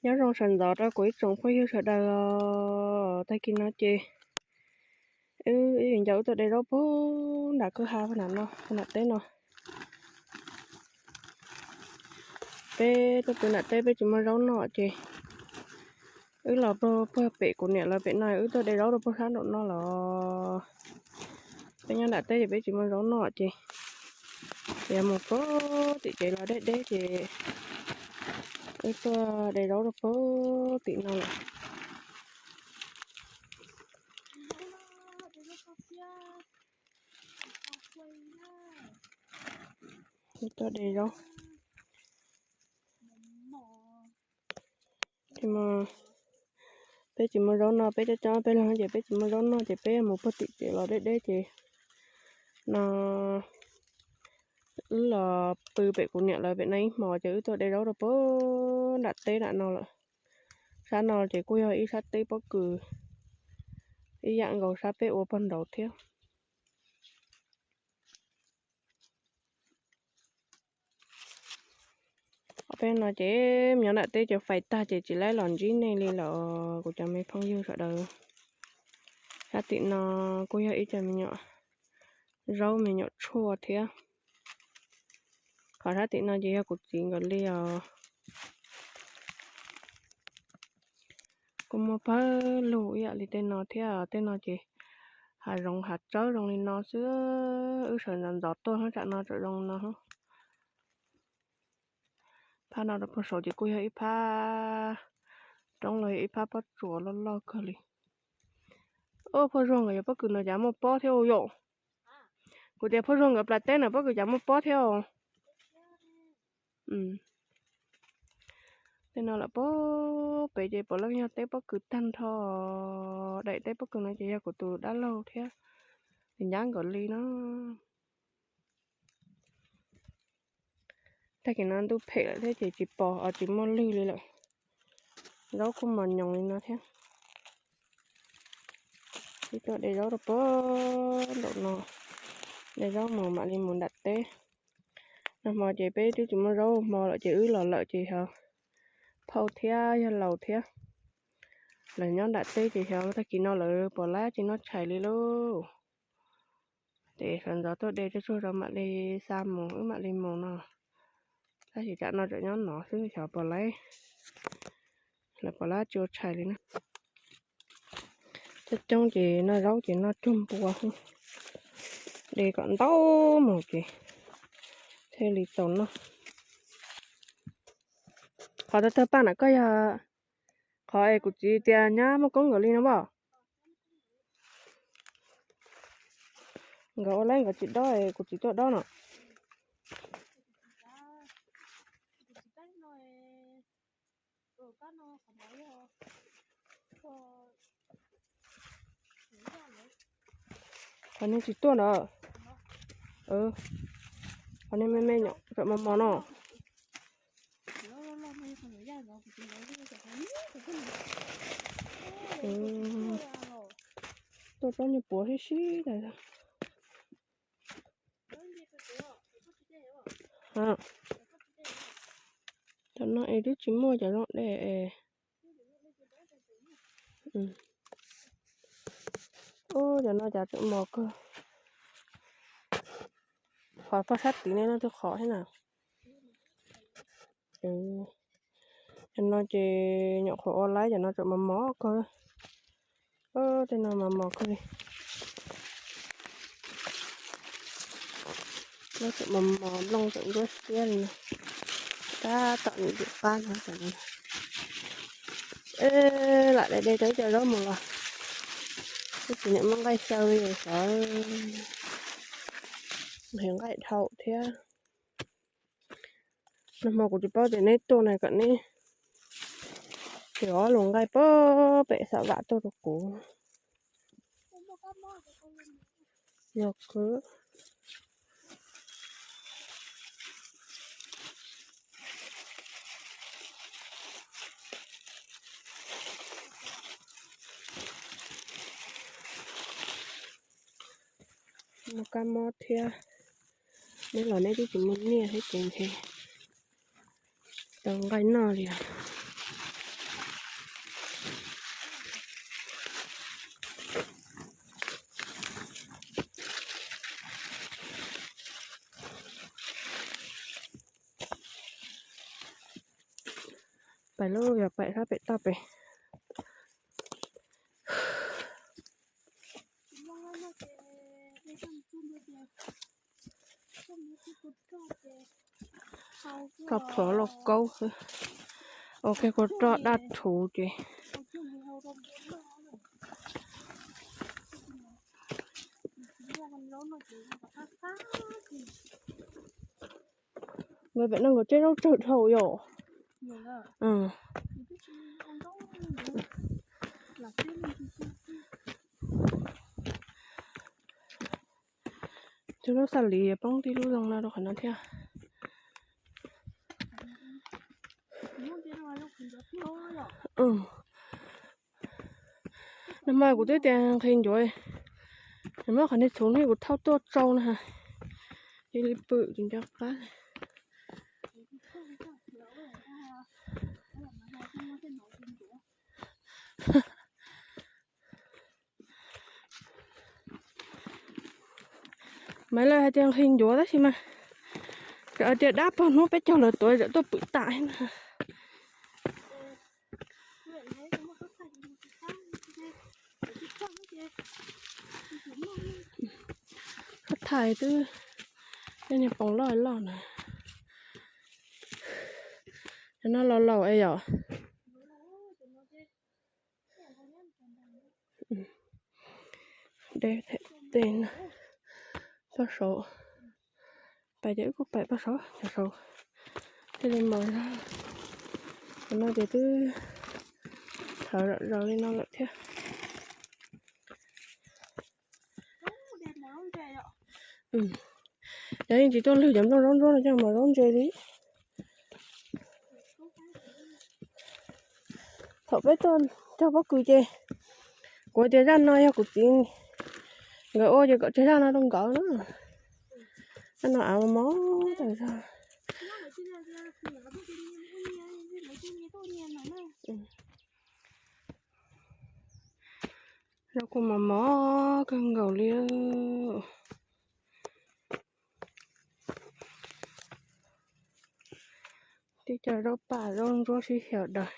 Nyob zoo sawv ntxov rau kuv ib tsoom phooj ywg sawv daws os. Tag kis no ces wb ib yam ncaus wb tuaj de zaub puag nram kwj ha puag nram no, puag nram teb no. Peb tuaj pw nram teb peb tsis muaj zaub noj ces wb los puag pem kuv niam lawv pem no, wb tuaj de zaub rau puag sab nraum no los. Peb nyob nram teb ces peb tsis muaj zaub noj ces yog mus puag tim tsev los deb deb ces wb tuaj de zaub rau puag tim no lawm. Wb tuaj de zaub. Peb tsis muaj zaub noj, peb coob coob peb leeg ces peb tsis muaj zaub noj ces peb mus puag tim tsev los deb deb ces no wb los pw pem kuv niam lawv pem no ib hmos ces wb tuaj de zaub rau puag nram teb nram no lawm. Sab no ces kuj yog ib sab teb pob kws ib yam nkaus sab peb ua puag nraud thiab. Peb no ces me nyuam nram teb cov fais tag ces tsis laib los ntsib nej li lawm kuv cov me phooj ywg sawv daws. Sab tim no kuj yog ib co me nyuam zaub me nyuam tshuaj thiab. Qhov sab tim no ces yog kuv txiv nkawd li os. Kuj muaj pawg lug ib yam li tej no thiab, tej no ces hav zoov hav tsawb zoo li no xwb, wb sawv ntxov ntxov tuaj tsam no tseem zoo no. Phab no rau puag saud ces kuj yog ib phab roob los yog ib phab pob tsuas loj loj kawg li. Ub, Phoj Zuag nkawd yuav pob kws no cas muaj pob thiab ua yom? Kuv tias Phoj Zuag nkawd plas teb na pob kws cas muaj pob thiab os. Tej no lawm puag pem ces puav leej yog teb pob kws tag nrho. Daim teb pob kws no ces yog kuv tus dab laug thiab tus nyab nkawd li no. Tag kis no ntuj phem lawm thiab ces tsis pom os, tsis muaj lwg li lawm. Zaub kuj mos nyoos li no thiab. Wb tuaj de zaub rau puag nraum no, de zaub mus mam li mus nram teb. Nag hmo ces peb twb tsis muaj zaub hmo lawm ces wb los lawm ces yog phauj thiab yawg laus thiab lawv nyob nram teb ces xyov tag kis no lawv puas laib tsis noj tshais li lauj. Ces sawv ntxov tuaj de tsuag tsuag rau mam li xa mus wb mam li mus no. Tab sis tsam no tseem nyob no xwb xyov puas laib, lawv puas laib tsis ua tshais li na. Coob coob ces noj zaub ces noj cuag npua, de kom ntau mus ces thiaj li tau noj. Qhov tawg tawg paj na koj yog qhov es kuv txiv tias nyab muaj koob nkawd li no as. Nkawd ua laib nkawd tsis dob es kuv txiv tuaj dob no. Qhov nej tsis tuaj na. Qhov nej me me nyuam tseem mos mos no. Tuaj tsob nyuag puav sib sib tas. Cov no es twb tsis muaj cov zoo de es. Ub, cov no cas tseem mos kawg. Qhov pog sab tid ne no twb qhov thiab na. Cov no ces nyuam qhuav ua laib, cov no tseem mos mos kawg. Tej no mos mos kawg li. Lub tseem mos mos, nplooj tseem ntsuab xiab li no. Tab tom nim tim qab no. Lam de de tau ib co zaub mus los. Ib tsis niam muab nqaij xyaw li xyov, nqhis nqaij dhau thiab. Nag hmo kuv tsis paub tias neb tuaj na kom neb coj ob lub nqaij puag pem xam vam tuaj rau kuv. Yog kawg. Muaj kab mob thiab. Neb los neb twb tsis muaj nyiaj thiab ces ntshe tsis tau nqaij noj li os. Pais lub yog pais sab pem toj pem. Roj plhuav lauj kaub xwb. Ua kiag kua roj daj rhuv ces. Nkawd pem no nkawd tseb zaub tsawg dhau yom. Tus lub xaj lis poob tib lub zoo no rau qhov no thiab. Nag hmo kuv twb tias nqhis ncuav, muab qhov niag txhuv no kuv thauj tuaj tsau na, cia li pw ces nco qab. Maiv Lawm hais tias nqhis ncuav tab sis mas, hais tias dab pog hnub peb caug lawm tuaj, tuaj pw tas na. Koj thaij twb, tej niag poos loj loj na. Cov no laus laus es yom. Deb them tej no, pob saud, pais ces wb kuj pais pob saud, cov saud thiaj li mos zog. Cov no ces twb thawv zom zaws li no lawm thiab. Cov yeej tsis tuaj lwg cov nplooj zaub ntsuab no coj mos zaub ntse li. Thaum peb tuaj cog pob kws ces kuv tias zaj no yog kuv txiv nkawd ua ces kom tseg zaj no rau nkawd na. Zaj no av mos mos tas zog. Zaub kuj mos mos kawg nkaus li. Tib co zaub paj zaub ntsuab sib xyaw daws.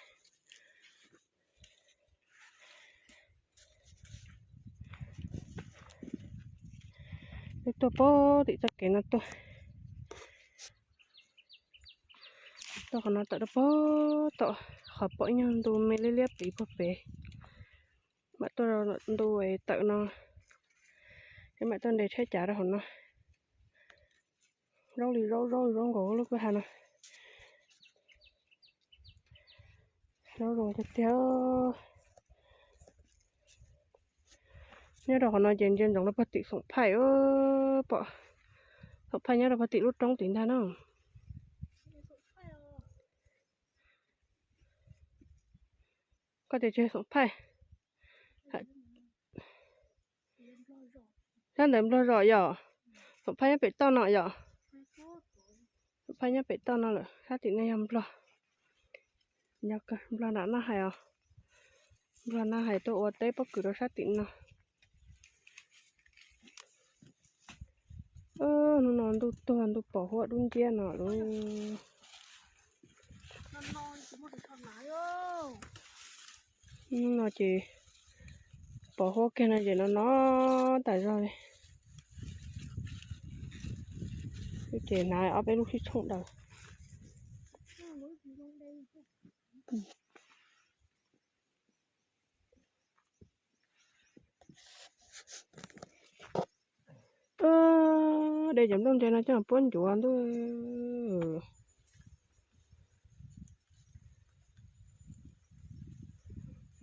Wb tuaj pem tim txoj kev no tuaj. Tuaj qhov no tawm rau pem tom qhov pom ib nyuag ntu me liab liab pis puag pem. Mam tuaj ntu tawm no, es mam tuaj nres tsheb cav rau hauv no. Zaub li zaub, zaub li zaub nkaus lub kwj ha no. Zaub zoo tiag tiag. Nyob rau qhov no ces ntsia ntsoov rau puag tim Xoom Phaij, pom Xoom Phaij nyob rau puag tim lub roob tim ntag na. Koj tias tsis yog Xoom Phaij? Sab ntawd Nplog zos yom. Xoom Phaij nyob pem toj no yom. Xoom Phaij nyob pem toj no lawm, sab tim no yog Nplog. Nplog nram no hais os. Nplog no hais tuaj ua teb pob kws rau sab tim no. Hnub no ntuj tuag ntuj pos huab dub nciab no lauj. Hnub no ces pos huab kiag no ces no no tas zog li. Ces hnav ob peb lub sib tshooj daws. De cov nplooj ntse no coj mus puab ncuav ntuj.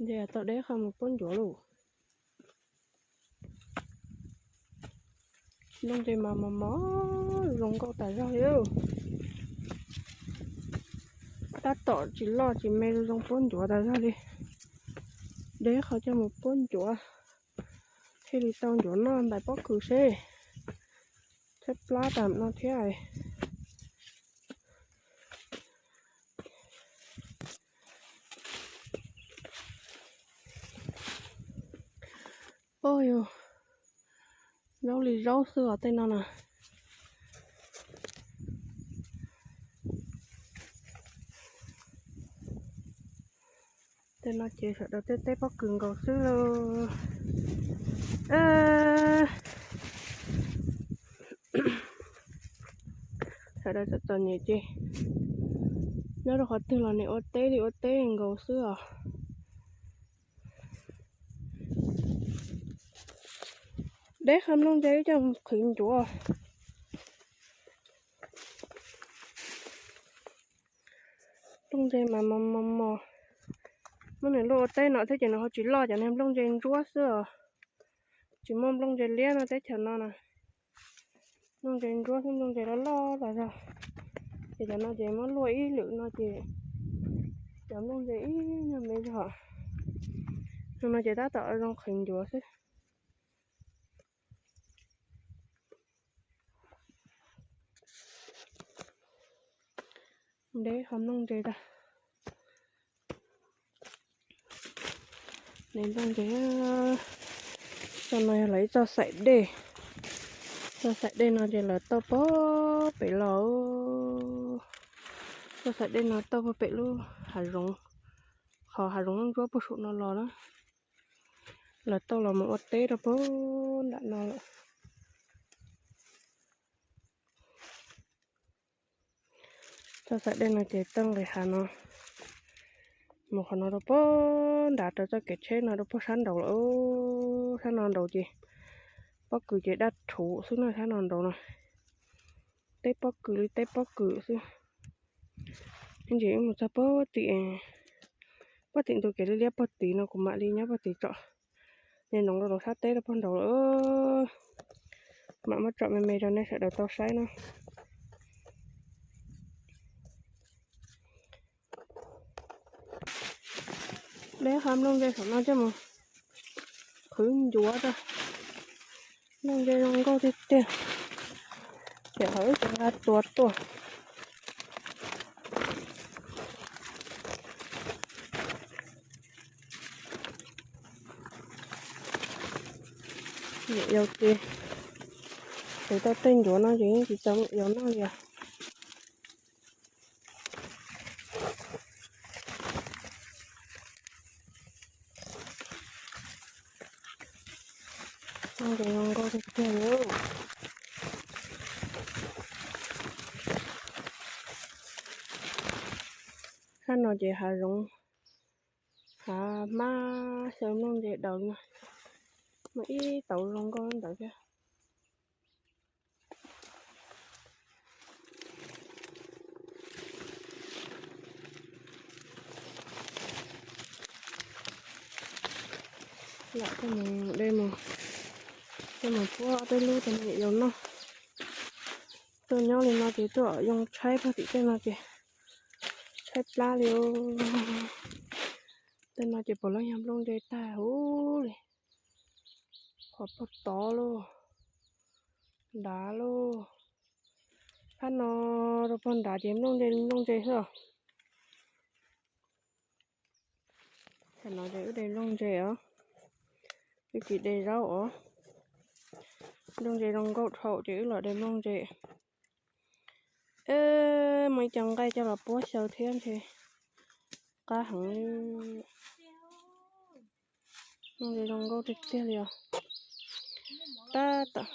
Ntse tau deb qhov mus puab ncuav lauj. Nplooj ntse mas mos mos zoo nkauj tas zog li. Tab tom tsis loj tsis me zoo zoo puab ncuav tas zog li. Deb qhov coj mus puab ncuav thiaj li tau ncuav noj ntais pob kws seb. Tshaib plab tas no thiab. Oj yog zaub li zaub xwb os tej no na. No ces sawv daws teb teb pob kws nkaus xwb lauj. Sawv daws txom txom nyem ces nyob rau qhov twg los nws ua teb li ua teb nkaus xwb os. Deb qhov nplooj ntse coj qhwv ncuav. Nplooj ntse mas mos mos mos. Muab nws luaj ua teb no thiab ces nws ho tsis loj, cov niag nplooj ntse ntsuab xwb os. Tsis muaj nplooj ntse liab no teb chaws no na. Nplooj ntse ntsuab xwb, nplooj ntse loj loj los zog. Ces cov no ces muab luaj ib lwm no ces cov nplooj ntse ib nyuag me zog. No ces tab tom zoo qhwv ncuav xwb. Deb qhov nplooj ntse tag. Deb nplooj ntse. Txoj no yog lawv ib txoj xaim dej. Txoj xaim dej no ces lawv tauj pog pem los. Txoj xaim dej no tauj pog pem lub hav zoov, qhov hav zoov ntsuab puag saum no los na. Lawv tauj los mus ua teb rau pog nram no lawm. Txoj xaim dej no ces tauj nqis hav no mus qhov no rau pog nrad rau txoj kev tsheb no rau pog sab nraud lawm. Sab no nraud ces pob kws ces daj rhuv xwb na, sab no nraud no. Teb pob kws li teb pob kws xwb. Ib ntsis wb mus txog pog tim, pog tim ntug kev liab liab pog tid no kuv mam li nyob pog tid tso. Nyob nraud rau sab teb rau pog nraud lawm. Mam muab tsom me me rau nej sawv daws tau saib na. Deb qhov nplooj ntse saum no coj mus qhwv ncuav rau. Nplooj ntse zoo nkauj tiag tiag. Ces qhov wb tseem nqa tuav tuaj. Niam yau ces, ces tau tej ncuav no ces yeej tsis tau niam yau noj li os. Noj ces zoo nkauj tiag tiag li. Sab no ces hav zoov, hav hmab xyaw nplooj ntse daws no. Muaj ib tauv zoo nkauj ntawd thiab. Lam tuaj mus de mus, tuaj mus puab ob peb lub rau niam yau noj. Tuaj nyob li no ces tuaj yoo tshaib pog tim tej no ces tshaib plab li. Tej no ces puav leej yog nplooj ntse tag huv li. Qhov puag tod lauj, nrad lauj. Phab no rau puag nrad ces nplooj ntse nplooj ntse xwb os. Tam no ces wb de nplooj ntse os, wb tsis de zaub os. Nplooj ntse zoo nkauj dhau ces wb los de nplooj ntse. Muaj ib co nqaij coj los puab xyaw thiab ntshe qab heev li. Nplooj ntse zoo nkauj tiag tiag li os. Tab tom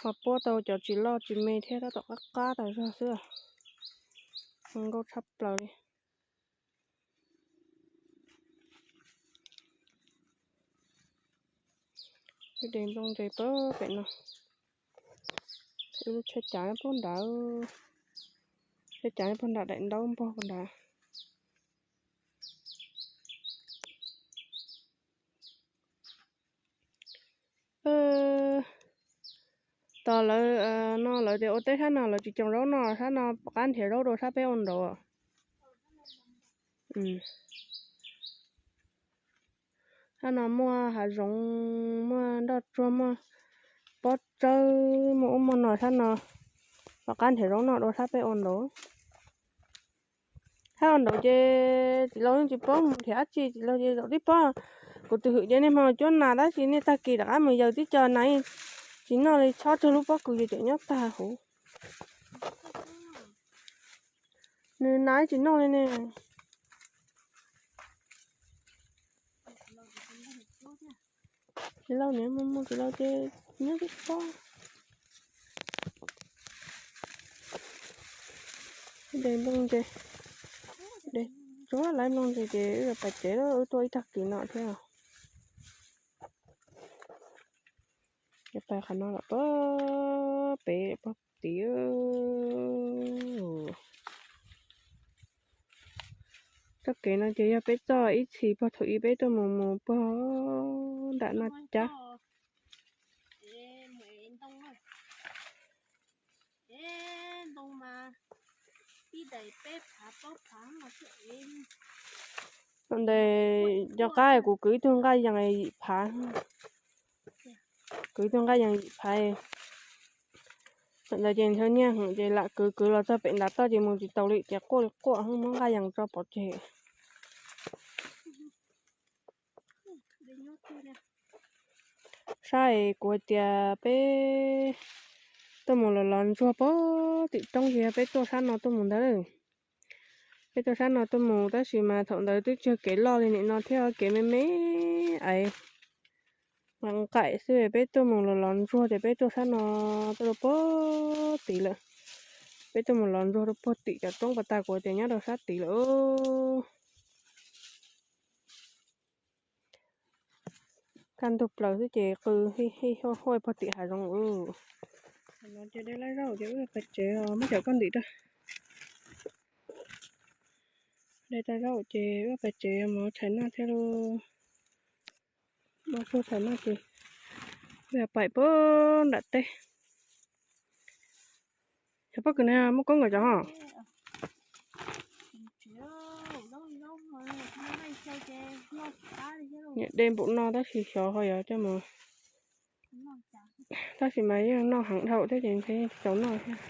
ho puab tau cov tsis loj tsis me thiab tab tom qab qab tas zog xwb. Zoo nkauj tshaj plaws li. Wb de nplooj ntse pag pem no. Wb lub tsheb cav puag nrad, tsheb cav puag nram daim ntaub npog puag nrad. Tos lawv no lawv tias ua teb sab no lawv tsis cog zaub no, sab no pom qab nrhiav zaub dua sab peb ua nraud. Sab no muaj hav zoov, muaj nroj tsuag, muaj pob tsawb, muaj ub muaj no sab no, pom qab nrhiav zaub no dua sab peb ua nraud. Sab ua nraud ces txiv laus yeej tsis paub mus nrhiav dab tsi, txiv laus ces zaum tib pob. Kuv tus hwm ces niaj hmo cuab nas tab sis niaj tag kis rov qab mus yaws tib co nas, tsis noj li, chob tsawg lub pob kws ces tseem nyob tag huv. Nws nas tsis noj li ne. Tsis lauj, niam mus mus tsis lauj ces nyob tib pob. De nplooj ntse, de tsuag lawm nplooj ntse ces wb pais tsev, wb tuaj ib tag kis no thiab. Pais qhov no los pem pem pog tim. Txoj kev no ces yog peb txoj ib txhis puag thaum ub peb tuaj mus mus puag nram Naj Cab. Thaum ntawd cov qab kuv kwv ib tug nqaij yees yim phav, kwv ib tug nqaij yees yim phav. Thaum ntawd ces ntshaw nyiaj heev ces lam kwv kwv los txog pem nram toj ces mus tsis taus li ces quaj li quaj muab nqaij yees tso pov tseg. Sab es kuv hais tias peb tuaj mus los los ntsuag puag tim roob ces yog peb tuaj sab no tuaj mus ntag. Peb tuaj sab no tuaj mus tab sis mas thaum ntawd twb tsis yog kev loj li nim no thiab, kev me me ais nqaim xwb. Peb tuaj mus los los ntsuag ces peb tuaj sab no tuaj rau puag tim lawm. Peb tuaj mus los ntsuag rau puag tim cov roob pas tas kuv tias nyob rau sab tid lawm. Kaj ntug plaws xwb ces qw hij hij huaj huaj puag tim hav zoov. Ces de laj zaub ces wb pais tsev os, muab cov koj ntim rau. De tau zaub ces wb pais tsev mus thaim noj thiab lauj. Mus puag thaim noj ces wb pais puag nram teb. Xyov pob kws na muaj koob nkaus cov ho. Niam de npaum no tab sis xyov ho yuav coj mus. Tab sis mas yeej noj heev dhau thiab ces ntshe tsis tau noj thiab.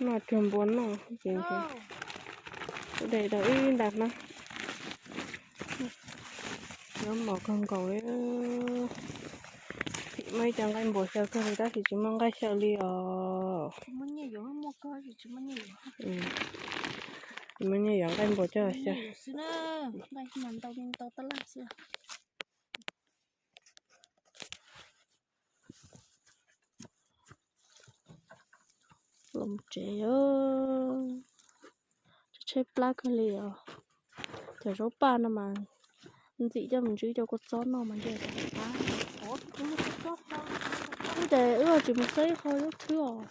Noj cuag npua noj ces ntshe de tau ib nta hnab. Nyob mos kawg nkaus li. Phim muaj ib co nqaij npua xyaw kawg li tab sis tsis muaj nqaij xyaw li os. Tsis muaj nyiaj yuav nqaij npua coj xyaw. Los tsev, tshaib plab kawg li os. Cov zaub paj no mas ntxim coj mus ntsw cov kua txob noj mas ntshe. Ub, ces wb tsis mus xawb ib qho zaub thwb os.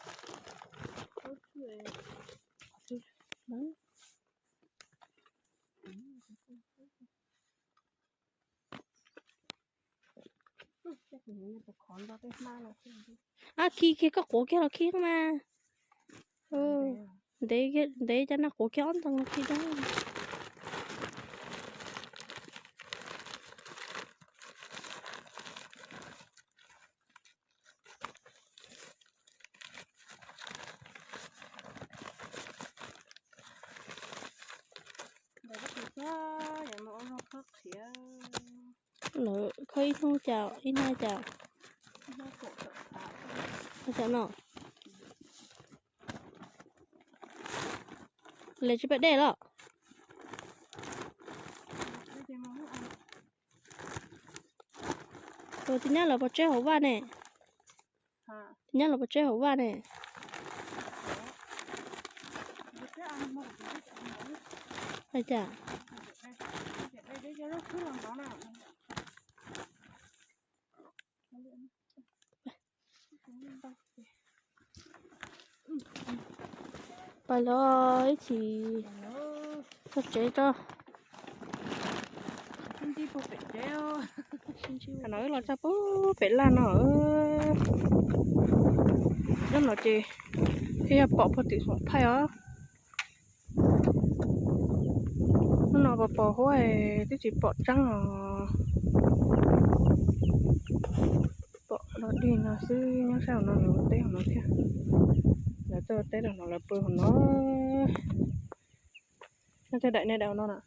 Ab, khi khi koj quav kiag los khi mas. Ntev ntev cas nag quav kiag ob ntoo los khi da. Lawv kho ib hnub cas ib hnab cas. Hnab no. Lawv tsis pab dej los? Tus txiv nyab lawv pov tseg hauv vaj ne. Txiv nyab lawv pov tseg hauv vaj ne. Cas pais los ib chim txog tsev tso. Wb los txog pem laj no. Hnub no ces thiaj yog pom puag tim xoom thaij os. Hnub no pos pos huab twb tsis pom tseeb os. Pom dog dig no xwb, nyob sab hauv no lawv ua teb hauv no thiab. Lawv tuaj ua teb rau no lawv pw hauv no. Nyob cov daim nej daim hauv no na.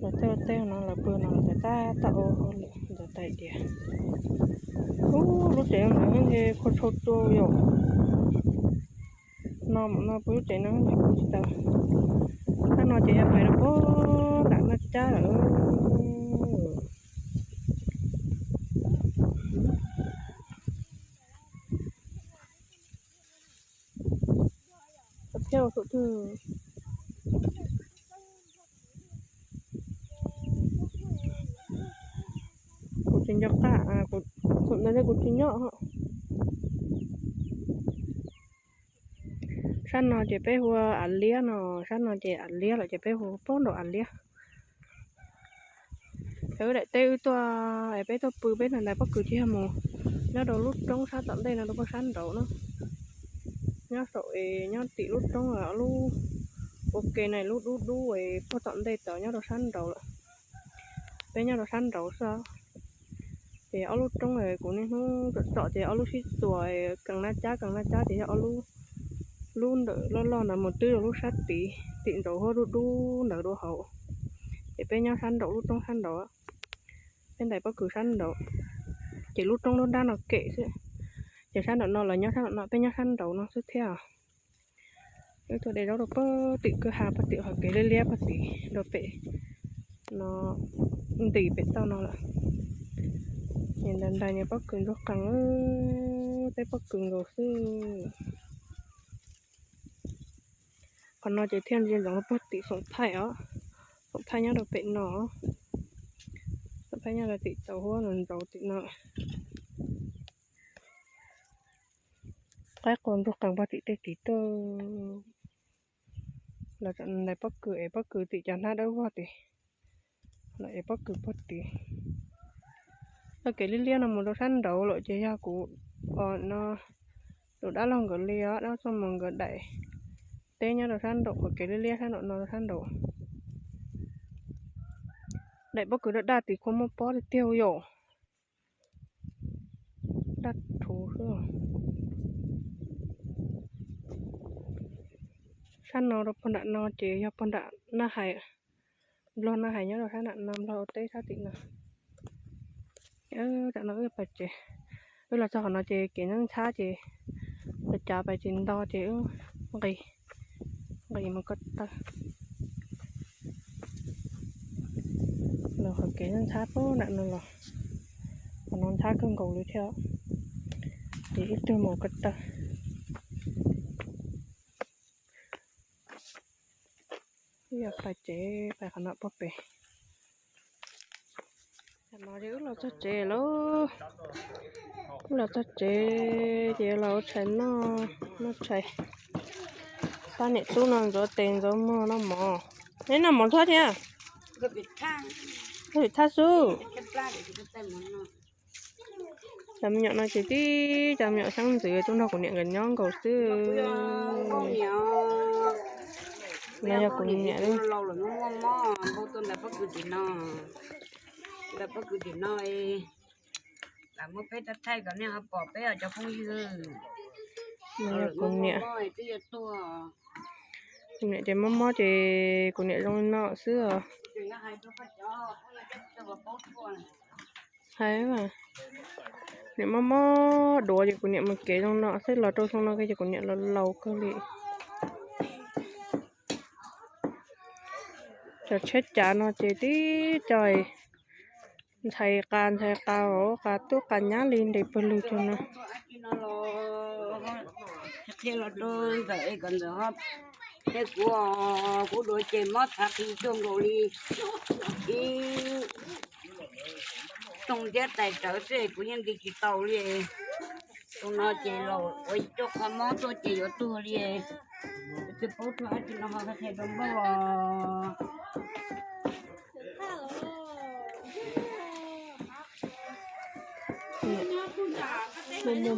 Lawv tuaj ua teb hauv no lawv pw no lawv tab tom ua hauj lwm ntawd tais diav. Ub, lub tsev no ntshe khuv tshau cua yom. Mus no pw lub tsev no kuv tsis tau. Sab no ces yog pais rau puag nram Naj Cab lawm. Thiab, kuv tsis nco qab, thaum ntawd kuv tsis nyob. Sab no ces peb hu ua Av Liab no, sab no ces Av Liab lawm ces peb hu puag nraum Av Liab. Wb daim teb wb tuaj es peb tuaj pw peb ntawm ntais pob kws ces yog mus nyob rau lub roob sab tom ntej no rau puag sab nraud na. Nyob saum es nyob tim lub roob lub ua ke na, lub dub dub es puag tom ntej tod nyob rau sab nraud lawm. Peb nyob rau sab nraud xwb. Ces ob lub roob kuv niaj hnub tsom tsom ces ob lub sib txuas, Kees Naj Cab, Kees Naj Cab ces yog ob lub, lub ntawm loj loj ntawd mus twb rau lub sab tid, tim nraud huab dub dub ntawd dua hauv. Ces peb nyob sab nraud lub roob sab nraud, peb ntais pob kws sab nraud. Ces lub roob lub nrab no kem xwb. Ces sab nraum no los nyob sab nraum no, peb nyob sab nraud no xwb thiab. Wb tuaj de zaub rau puag tim kwj ha puag tim qhov kev liab liab puag tim rau pem no, ntim pem toj no lawm. Ces ntais ntais niag pob kws ntsuag qees, teb pob kws nkaus xwb. Qhov no ces thiaj ntsia ntsoov rau puag tim Xoom Thaij os. Xoom Thaij nyob rau pem no. Xoom Thaij nyob rau tim tau huab no ntsaus tim no. Qaib qua ntsuag qees puag tim tej tid tuaj. Los ntais pob kws es pob kws tim cov hnab dawb vog tid. Los es pob kws puag tid. Txoj kev liab liab no mus rau sab nraud lawm ces yog kuv, no, tus dab laug nkawd li os, dab laug Txooj Mus nkawd daim teb nyob rau sab nraum qhov kev liab liab sab nraum no rau sab nraud. Daim pob kws daj daj tid khuv muaj pob tiag tiag yom. Daj rhuv xwb. Sab no rau puag nram no ces yog puag nram Naj Hais, Nplog Naj Hais nyob rau sab nram no, Nplog ua teb sab tim no. Tam no wb pais tsev, wb los txog qhov no ces kev ntxhab ntxhab ces cav pais tsis nto ces wb nqis, nqis mus ko taw. Los qhov kev ntxhab puag nram no los, qhov no ntxhab kawg nkaus li thiab. Ces ib tug mus ko taw. Wb yog pais tsev, pais qhov no puag pem. Tam no ces wb los txog tsev lauj. Wb los txog tsev ces los ua tshais noj, noj tshais, pab niam tub no ntxuav tes ntxuav muag noj mov. Neb noj mov txhob thiab. Noj vim thaj xwb. Cov me nyuam no ces tib cov me nyuam xeeb ntxwv tuaj nrog kuv niam nkawd nyob nkaus xwb. No yog kuv niam, ntawm pob kws tim no, lam muab peb thaij kom nej ho pom peb os cov phooj ywg. No yog kuv niam, kuv niam ces mob mob ces kuv niam zoo li no xwb os. Hais, niam mob mob duav ces kuv niam mus kev zoo no xwb, los rau xyoo no ces kuv niam laus laus kawg li. Cov tsheb cav no ces tib co ntxhais qas ntxhais qas, qas tub qas nyab li nres pawg lug cov no. Qhia los rau ntxawm es kom ntxawm ho, kuv, kuv duav ces mob txhav qhi tuag nkaus li ib toog thiab tais rawv xwb kuv yeej nti tsis tau li. Tus no ces los ua ib co qhov mob tuaj ces yuav tuag li. Tsis paub rau dab tsi no ho qhia rau npawg os.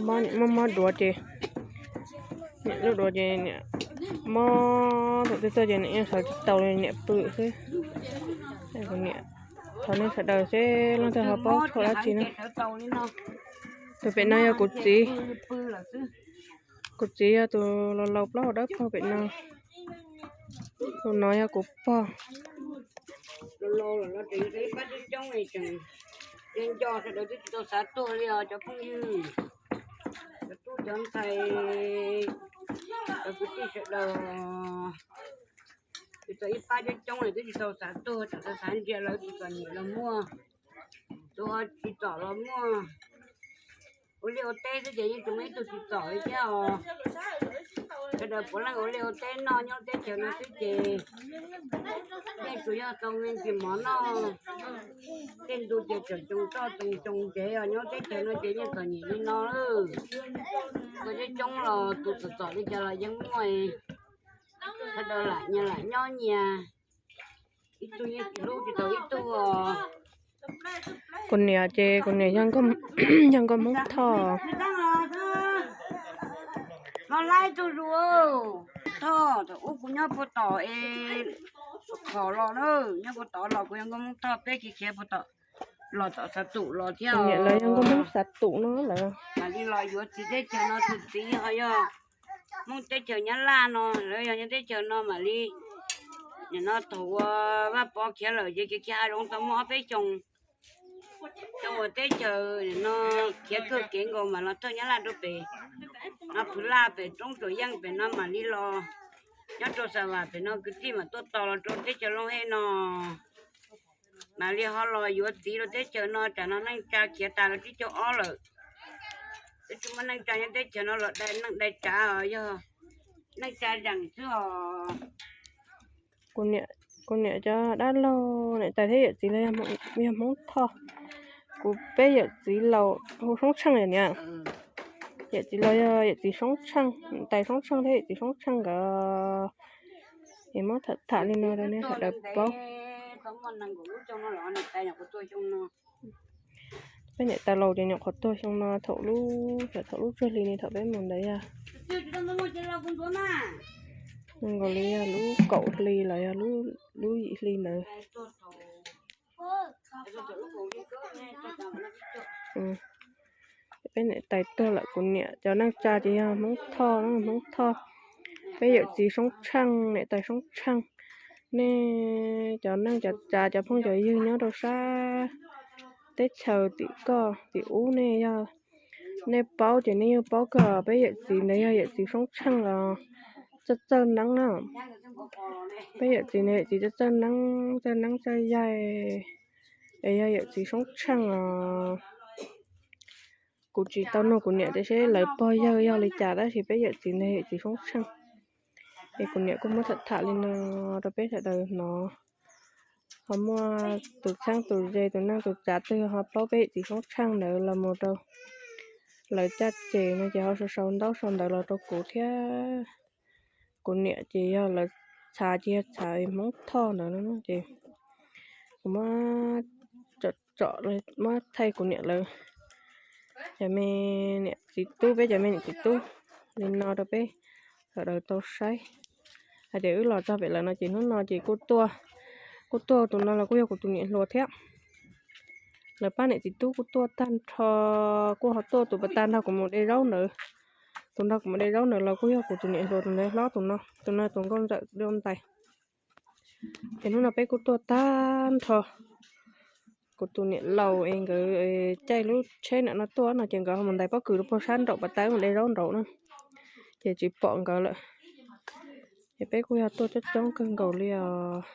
Muaj mob duav ces, niam lub duav ces niam mob thaum twg tuaj ces niam yeej sawv tsis tau li, niam pw xwb. Kuv niam, thov nej sawv daws seb leej twg ho paub tshuaj dab tsi na. Tus pem no yog kuv txiv. Kuv txiv yog tus laus laus plaub hau dawb paug pem no. Tus no yog kuv pog. Laus laus los no tseem ib pab coob coob, tseem nco sawv daws twb tsis tau xav tuag li os cov phooj ywg. Cov tub cov ntxhais Cov kwv tij sawv daws, tsis tau ib pab coob coob lawm twb tsis tau xav tuag, tseem tau xav ntsia lawv tus txom nyem los muaj, tus tsis txom los muaj. Ua liaj ua teb xwb ces yeej tsis muaj ib tug tsis txom li thiab os. Sawv daws puav leej ua liaj ua teb noj nyob teb chaws no xwb ces yeej tsuas yog tau me ntsis mov noj. Tej ntu ces tseem tsoo toj tsoo xyoo ntsev os, nyob teb chaws no ces yeej txom nyem li no lawm. Ua coob coob los tus txom txom li cas los yeej muaj, sawv daws lam nyias lam nyob nyias, ib tug yeej tsis hlub tsis tau ib tug os. Kuv niam ces kuv niam yog nkauj Hmoob Thoj. Thoj, thaum ub kuv nyob puag tom es khom los na, nyob puag tod los kuv yog nkauj Hmoob Thoj, peb khiav khiav puag tom los tom Xav Tum los thiab. Kuv niam lawv yog nkauj Hmoob Xav Tum no lawm. Mam li los yuav txiv teb chaws no, tus txiv ho yog Hmoob teb chaws Nyab Laj no, lawv yog nyob teb chaws no mam li, nim no thaum uas Vaj Pov khiav lawm ces khiav khiav hav zoov tau muaj ob peb xyoos, coj ua teb chaws nim no khiav kawg kev nkaus mam los thawj Nyab Laj rau pem no, Phwv Laj pem roob Tsuas Yeej pem no mam li los nyob rau Xav Vam pem no, kwv tij mam tuaj tos los rau teb chaws Looj Hej no. Mam li ho los yuav txiv rau teb chaws no, tsam no neej tsa khiav tas los tsib caug ob lawm. Twb tsis muaj neej tsa nyob teb chaws no los dai neej dai tsav os, yog neej tsa zeem xwb os. Kuv niam cov dab laug niam tais thiab yawm txiv los yog Hmoob Thoj. Kuv peb yawm txiv laus hu Soob Tsheej niam. Yawm txiv laus yog yawm txiv Soob Tsheej, niam tais Soob Tsheej thiab yawm txiv Soob Tsheej nkawd. Es muab tham tham li no rau nej sawv daws paub. Peb niam tais laus ces nyuam qhuav tuag xyoo no, thaum lub, thaum lub tsuag hli ne, thaum peb mus ntawd yog nkaus li yog lub kaum hli los yog lub yim hli ntawd. Peb niam tais tuag lawm, kuv niam cov neej tsa ces yog Hmoob Thoj, Hmoob Thoj. Peb yawm txiv Soob Tsheej, niam tais Soob Tsheej. Nej cov neej cov tsa cov phooj cov ywg nyob rau sab teb chaws tim koj tim ub, nej yog, nej paub ces nej yeej paub kawg, peb yawm txiv ntawd yog yawm txiv Soob Tsheej los txawj txawj neeb na. Peb yawm txiv ntawd yawm txiv txawj txawj neeb, txawj neeb txawj yaig, es yog yawm txiv Soob Tsheej os. Kuv tsis tau nug kuv niam tias seb lawv pog yawg yog li cas, tab sis peb yawm txiv ntawd yawm txiv Soob Tsheej. Es kuv niam kuj muab tham tham li no rau peb sawv daws hnov. Ho muaj tus txheeb tus ze, tus neej tus tsa twg ho paub peb yawm txiv Soob Tsheej ntawd los mus rau lawv caj ces no ces ho sau sau ntaub sau ntawv los rau kuv thiab. Kuv niam ces yog lawv txhav ces yog txhav Hmoob Thoj ntawd no ces kuv muab tsom, muab thaij kuv niam lawv cov me niam txiv tub, peb cov me niam txiv tub li no rau peb sawv daws tau saib. Hais tias wb los txog pem lawv no ces hnub no ces kuj tuaj, kuj tuaj tus no los kuj yog kuv tus niam hluas thiab. Lawv pab niam txiv tub kuj tuaj tag nrho, kuj ho tuaj tus pas tag nrog kuv mus de zaub ntawd. Tus nrog kuv mus de zaub ntawd los kuj yog kuv tus niam hluas, tus ntawd hlob, tus no, tus no tus nkauj ntxawm dua ntais. Ces hnub no peb kuj tuaj tag nrho. Kuv tus niam laus es nkawd caij lub tsheb ntawm no tuaj no ces nkawd ho mus ntais pob kws rau puag sab nraum pas tawb mus de zaub nraud na, ces tsis pom nkawd lawm. Ces peb kuj yog tuaj coob coob kawg nkaus li os.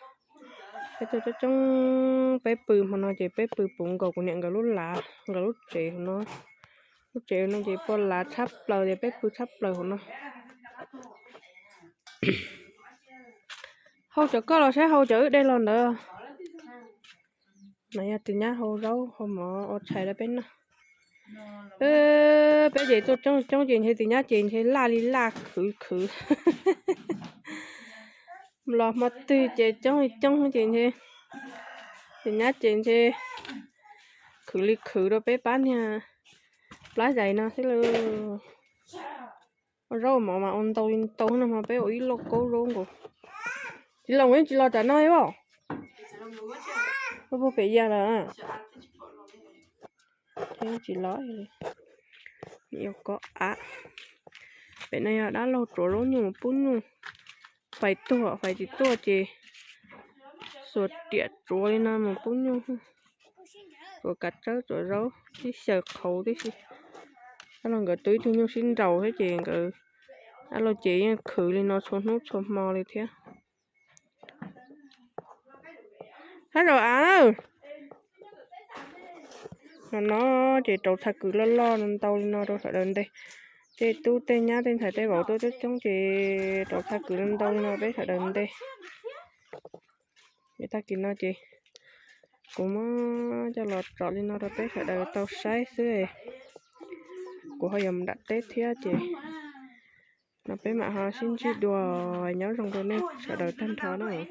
Peb tuaj coob coob, peb pw hmo no ces peb pw puv nkaus kuv niam nkawd lub lav, nkawd lub tsev hauv no. Lub tsev no ces puas lav tshab plaws ces peb pw tshab plaws hauv no. Hau cov koj los saib hau cov wb de los ntawd. No yog tus nyab hau zaub hau mov ua tshais rau peb noj. Peb ces tuaj coob coob ces ntshe tus nyab ces ntshe laj li laj khwv khwv. Los hmo twg ces coob li coob ces ntshe tus nyab ces ntshe khwv li khwv rau peb pab niag plab zais no xwb lauj. Ua zaub mov mas ua ntau li ntau no mas peb ua ib lauj kaub zaub nkaus. Tsis los, tsis los tam no os. Puag pem yas lawm. Tsis los li. Yuav kov av. Pem no yog dab laug tsuav zaub nyuj pub nyuj. Fais tuag fais tsis tuaj ces xuas riam tsuav li no mus pub nyuj. Tsuav kav tsawb tsuav zaub tib xyaw qhauv tib si. Dab laug nkawd tu ib tug nyuj sib nraus thiab ces nkawd Ab, los ces yeej khwv li no txhua hnub txhua hmo li thiab. Hab zaum av, no no ces rauv txha kwv loj loj ntau li no rau sawv daws nte. Tej tub tej nyab tej ntxhais tej vauv tuaj coob coob ces rauv txha kwv ntau li no peb sawv daws nte. Es tag kis no ces kuv muab coj los tso li no rau peb sawv daws tau saib xwb. Kuv ho yuav mus nram teb thiab ces no peb mam ho sib ntsib dua. Nyob zoo rau nej sawv daws tag nrho nawb.